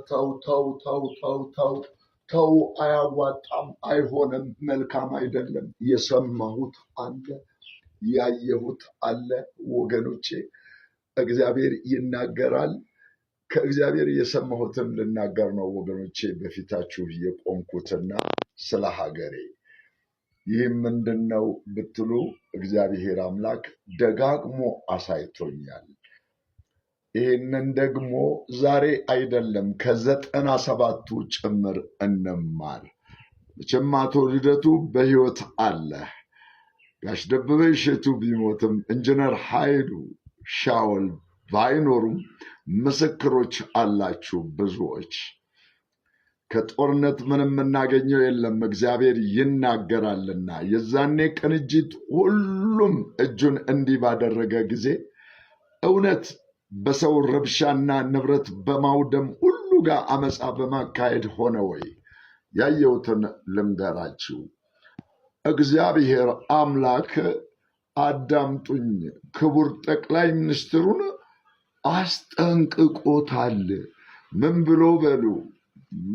ተው ተው ተው ተው ተው ተው፣ አያዋጣም፣ አይሆንም፣ መልካም አይደለም። የሰማሁት አለ፣ ያየሁት አለ። ወገኖቼ እግዚአብሔር ይናገራል። ከእግዚአብሔር የሰማሁትን ልናገር ነው ወገኖቼ፣ በፊታችሁ የቆምኩትና ስለ ሀገሬ። ይህም ምንድን ነው ብትሉ እግዚአብሔር አምላክ ደጋግሞ አሳይቶኛል። ይህንን ደግሞ ዛሬ አይደለም ከ97ቱ ጭምር እንማር። መቼም አቶ ልደቱ በሕይወት አለ። ጋሽ ደበበ እሸቱ ቢሞትም ኢንጂነር ኃይሉ ሻውል ባይኖሩም ምስክሮች አላችሁ ብዙዎች። ከጦርነት ምንም የምናገኘው የለም፣ እግዚአብሔር ይናገራልና። የዛኔ ቅንጅት ሁሉም እጁን እንዲህ ባደረገ ጊዜ እውነት በሰው ረብሻና ንብረት በማውደም ሁሉ ጋር አመፃ በማካሄድ ሆነ ወይ? ያየሁትን ልንገራችሁ። እግዚአብሔር አምላክ አዳምጡኝ፣ ክቡር ጠቅላይ ሚኒስትሩን አስጠንቅቆታል። ምን ብሎ በሉ?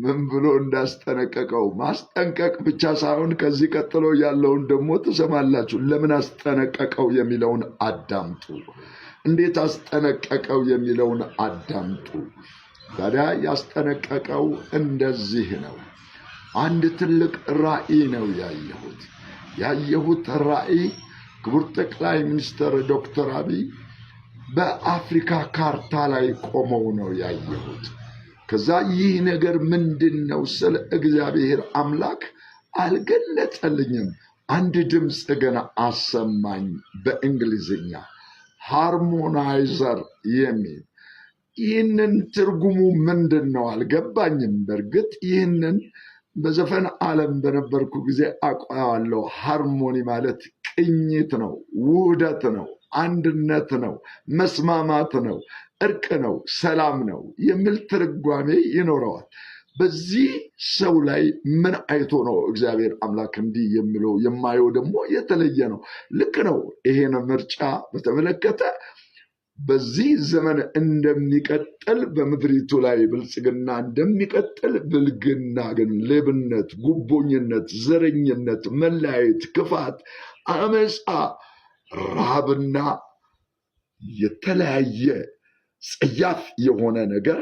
ምን ብሎ እንዳስጠነቀቀው ማስጠንቀቅ ብቻ ሳይሆን ከዚህ ቀጥሎ ያለውን ደግሞ ትሰማላችሁ። ለምን አስጠነቀቀው የሚለውን አዳምጡ። እንዴት አስጠነቀቀው የሚለውን አዳምጡ። ታዲያ ያስጠነቀቀው እንደዚህ ነው። አንድ ትልቅ ራዕይ ነው ያየሁት። ያየሁት ራዕይ ክቡር ጠቅላይ ሚኒስትር ዶክተር አብይ በአፍሪካ ካርታ ላይ ቆመው ነው ያየሁት። ከዛ ይህ ነገር ምንድን ነው ስል እግዚአብሔር አምላክ አልገለጸልኝም። አንድ ድምፅ ግን አሰማኝ በእንግሊዝኛ harmonizer የሚል። ይህንን ትርጉሙ ምንድን ነው አልገባኝም። በእርግጥ ይህንን በዘፈን ዓለም በነበርኩ ጊዜ አውቀዋለሁ። Harmony ማለት ቅኝት ነው፣ ውህደት ነው፣ አንድነት ነው፣ መስማማት ነው፣ እርቅ ነው፣ ሰላም ነው የሚል ትርጓሜ ይኖረዋል። በዚህ ሰው ላይ ምን አይቶ ነው እግዚአብሔር አምላክ እንዲህ የሚለው? የማየው ደግሞ የተለየ ነው። ልክ ነው። ይሄን ምርጫ በተመለከተ በዚህ ዘመን እንደሚቀጥል፣ በምድሪቱ ላይ ብልጽግና እንደሚቀጥል፣ ብልግና ግን ሌብነት፣ ጉቦኝነት፣ ዘረኝነት፣ መለያየት፣ ክፋት፣ አመፃ፣ ረሃብና የተለያየ ጸያፍ የሆነ ነገር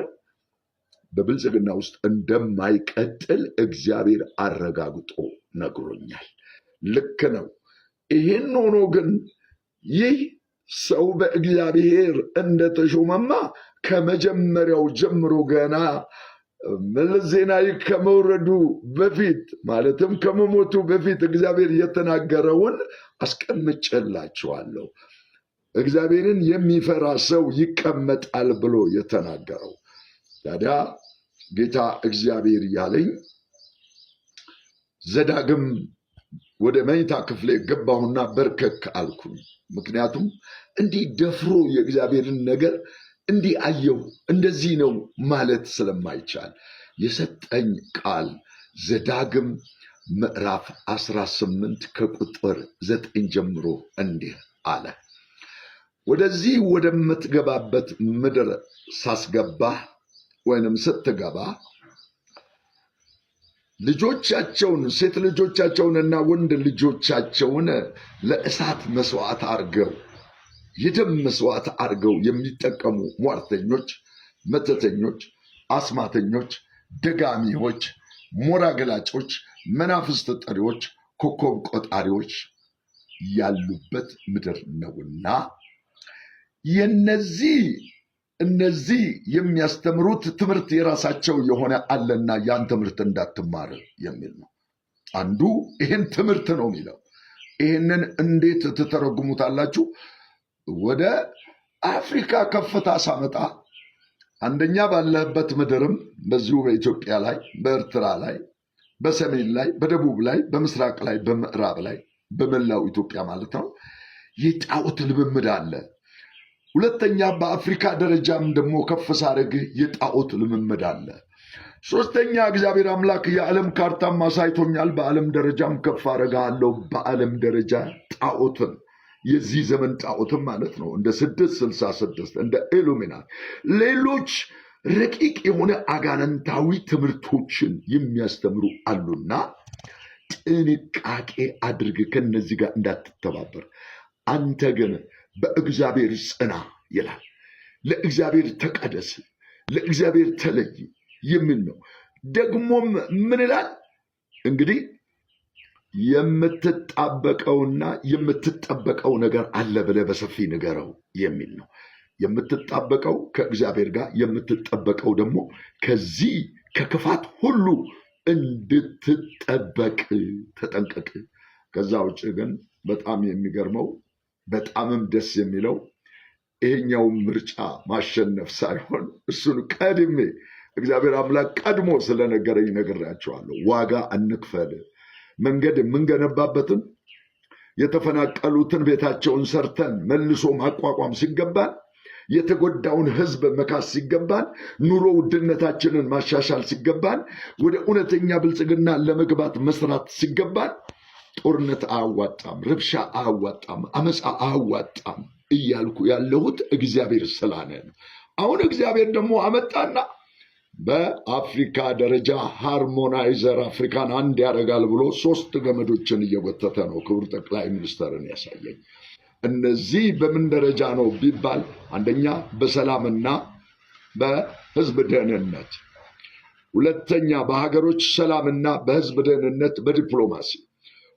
በብልጽግና ውስጥ እንደማይቀጥል እግዚአብሔር አረጋግጦ ነግሮኛል። ልክ ነው። ይህን ሆኖ ግን ይህ ሰው በእግዚአብሔር እንደተሾመማ ከመጀመሪያው ጀምሮ ገና መለስ ዜናዊ ከመውረዱ በፊት፣ ማለትም ከመሞቱ በፊት እግዚአብሔር የተናገረውን አስቀምጬላችኋለሁ። እግዚአብሔርን የሚፈራ ሰው ይቀመጣል ብሎ የተናገረው። ታዲያ ጌታ እግዚአብሔር ያለኝ ዘዳግም ወደ መኝታ ክፍሌ ገባሁና በርከክ አልኩኝ። ምክንያቱም እንዲህ ደፍሮ የእግዚአብሔርን ነገር እንዲህ አየሁ እንደዚህ ነው ማለት ስለማይቻል የሰጠኝ ቃል ዘዳግም ምዕራፍ 18 ከቁጥር 9 ጀምሮ እንዲህ አለ። ወደዚህ ወደምትገባበት ምድር ሳስገባህ ወይንም ስትገባ ልጆቻቸውን፣ ሴት ልጆቻቸውንና ወንድ ልጆቻቸውን ለእሳት መስዋዕት አድርገው፣ የደም መስዋዕት አድርገው የሚጠቀሙ ሟርተኞች፣ መተተኞች፣ አስማተኞች፣ ደጋሚዎች፣ ሞራ ገላጮች፣ መናፍስት ጠሪዎች፣ ኮከብ ቆጣሪዎች ያሉበት ምድር ነውና የነዚህ እነዚህ የሚያስተምሩት ትምህርት የራሳቸው የሆነ አለና ያን ትምህርት እንዳትማር የሚል ነው። አንዱ ይህን ትምህርት ነው የሚለው። ይህንን እንዴት ትተረጉሙታላችሁ? ወደ አፍሪካ ከፍታ ሳመጣ አንደኛ ባለህበት ምድርም በዚሁ በኢትዮጵያ ላይ፣ በኤርትራ ላይ፣ በሰሜን ላይ፣ በደቡብ ላይ፣ በምስራቅ ላይ፣ በምዕራብ ላይ፣ በመላው ኢትዮጵያ ማለት ነው የጣዖት ልምምድ አለ። ሁለተኛ በአፍሪካ ደረጃም ደግሞ ከፍ ሳደርግ የጣዖት ልምምድ አለ። ሶስተኛ እግዚአብሔር አምላክ የዓለም ካርታም አሳይቶኛል። በዓለም ደረጃም ከፍ አደርግሃለሁ። በዓለም ደረጃ ጣዖትን፣ የዚህ ዘመን ጣዖትን ማለት ነው፣ እንደ 666፣ እንደ ኢሉሚናት፣ ሌሎች ረቂቅ የሆነ አጋንንታዊ ትምህርቶችን የሚያስተምሩ አሉና ጥንቃቄ አድርግ፣ ከነዚህ ጋር እንዳትተባበር። አንተ ግን በእግዚአብሔር ጽና ይላል። ለእግዚአብሔር ተቀደስ፣ ለእግዚአብሔር ተለይ የሚል ነው። ደግሞም ምን ይላል? እንግዲህ የምትጣበቀውና የምትጠበቀው ነገር አለ ብለህ በሰፊ ንገረው የሚል ነው። የምትጣበቀው ከእግዚአብሔር ጋር፣ የምትጠበቀው ደግሞ ከዚህ ከክፋት ሁሉ እንድትጠበቅ ተጠንቀቅ። ከዛ ውጭ ግን በጣም የሚገርመው፣ በጣምም ደስ የሚለው፣ ይሄኛው ምርጫ ማሸነፍ ሳይሆን እሱን ቀድሜ እግዚአብሔር አምላክ ቀድሞ ስለነገረኝ ነግሬያቸዋለሁ። ዋጋ እንክፈል። መንገድ የምንገነባበትን፣ የተፈናቀሉትን ቤታቸውን ሰርተን መልሶ ማቋቋም ሲገባን፣ የተጎዳውን ህዝብ መካስ ሲገባን፣ ኑሮ ውድነታችንን ማሻሻል ሲገባን፣ ወደ እውነተኛ ብልጽግና ለመግባት መስራት ሲገባን፣ ጦርነት አያዋጣም፣ ረብሻ አያዋጣም፣ አመፃ አያዋጣም እያልኩ ያለሁት እግዚአብሔር ስላለ ነው። አሁን እግዚአብሔር ደግሞ አመጣና በአፍሪካ ደረጃ harmonizer፣ አፍሪካን አንድ ያደርጋል ብሎ ሶስት ገመዶችን እየጎተተ ነው ክቡር ጠቅላይ ሚኒስትርን ያሳየኝ። እነዚህ በምን ደረጃ ነው ቢባል፣ አንደኛ በሰላምና በህዝብ ደህንነት፣ ሁለተኛ በሀገሮች ሰላምና በህዝብ ደህንነት በዲፕሎማሲ፣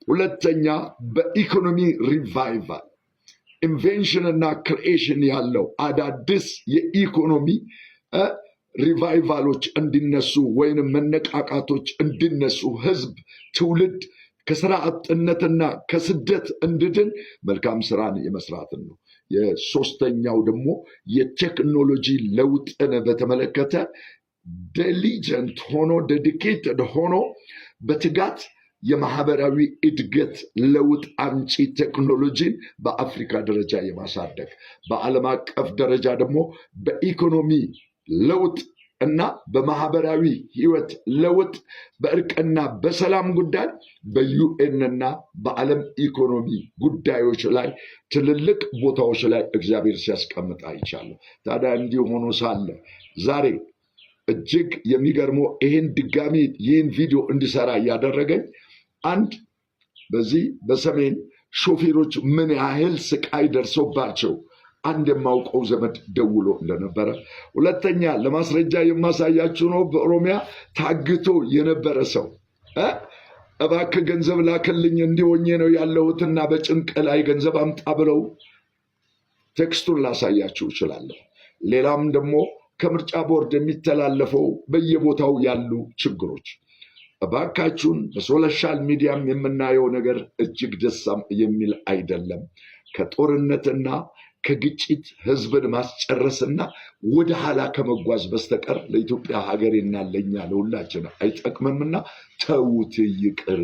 ሁለተኛ በኢኮኖሚ revival፣ invention እና creation ያለው አዳዲስ የኢኮኖሚ revival ኦች እንዲነሱ ወይንም መነቃቃቶች እንዲነሱ፣ ህዝብ ትውልድ ከስራ አጥነትና ከስደት እንዲድን መልካም ስራን የመስራትን ነው። የሶስተኛው ደግሞ የቴክኖሎጂ ለውጥን በተመለከተ diligent ሆኖ፣ dedicated ሆኖ፣ በትጋት የማህበራዊ እድገት ለውጥ አምጪ ቴክኖሎጂን በአፍሪካ ደረጃ የማሳደግ፣ በዓለም አቀፍ ደረጃ ደግሞ በኢኮኖሚ ለውጥ እና በማህበራዊ ህይወት ለውጥ፣ በእርቅና በሰላም ጉዳይ፣ በ UN እና በዓለም ኢኮኖሚ ጉዳዮች ላይ ትልልቅ ቦታዎች ላይ እግዚአብሔር ሲያስቀምጥ አይቻለሁ። ታዲያ እንዲህ ሆኖ ሳለ ዛሬ እጅግ የሚገርመው ይህን ድጋሚ ይህን ቪዲዮ እንዲሰራ እያደረገኝ፣ አንድ በዚህ በሰሜን ሾፌሮች ምን ያህል ስቃይ ደርሶባቸው አንድ የማውቀው ዘመድ ደውሎ እንደነበረ፣ ሁለተኛ ለማስረጃ የማሳያችሁ ነው። በኦሮሚያ ታግቶ የነበረ ሰው እባክህ ገንዘብ ላክልኝ፣ እንዲህ ሆኜ ነው ያለሁትና በጭንቅ ላይ ገንዘብ አምጣ ብለው text ኡን ላሳያችሁ እችላለሁ። ሌላም ደግሞ ከምርጫ ቦርድ የሚተላለፈው በየቦታው ያሉ ችግሮች፣ እባካችሁን በ social media ም የምናየው ነገር እጅግ ደስ የሚል አይደለም። ከጦርነትና ከግጭት ህዝብን ማስጨረስና ወደ ኋላ ከመጓዝ በስተቀር ለኢትዮጵያ ሀገሬና ለእኛ ለሁላችን አይጠቅምምና ተዉት፣ ይቅር።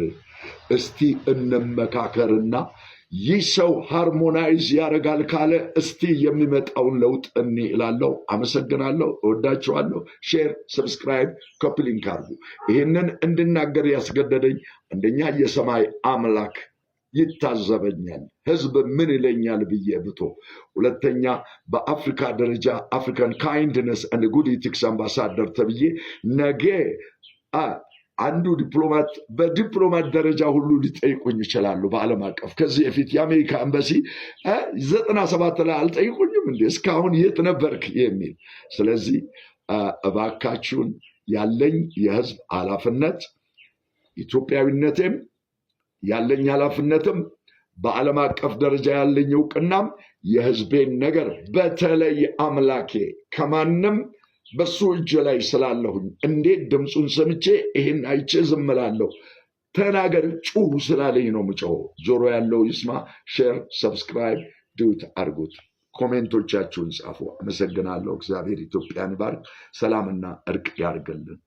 እስቲ እንመካከርና ይህ ሰው harmonize ያደርጋል ካለ እስቲ የሚመጣውን ለውጥ እኔ እላለሁ። አመሰግናለሁ። እወዳችኋለሁ። Share፣ subscribe፣ copy link አድርጉ። ይህንን እንድናገር ያስገደደኝ አንደኛ የሰማይ አምላክ ይታዘበኛል፣ ህዝብ ምን ይለኛል ብዬ ብቶ፣ ሁለተኛ በአፍሪካ ደረጃ African kindness and good ethics ambassador ተብዬ ነገ አንዱ ዲፕሎማት በዲፕሎማት ደረጃ ሁሉ ሊጠይቁኝ ይችላሉ። በዓለም አቀፍ ከዚህ በፊት የአሜሪካ ኤምባሲ 97 ላይ አልጠይቁኝም እንዴ? እስካሁን የት ነበርክ የሚል። ስለዚህ እባካችሁን ያለኝ የህዝብ ኃላፊነት፣ ኢትዮጵያዊነቴም፣ ያለኝ ኃላፊነትም፣ በዓለም አቀፍ ደረጃ ያለኝ እውቅናም የህዝቤን ነገር፣ በተለይ አምላኬ ከማንም በሱ እጅ ላይ ስላለሁኝ እንዴት ድምፁን ሰምቼ ይህን አይቼ ዝም እላለሁ? ተናገር፣ ጩህ ስላለኝ ነው ምጮኸው። ጆሮ ያለው ይስማ። Share፣ subscribe፣ duet አድርጉት። Comment ኦቻችሁን ጻፉ። አመሰግናለሁ። እግዚአብሔር ኢትዮጵያን ይባርክ፣ ሰላምና እርቅ ያርግልን።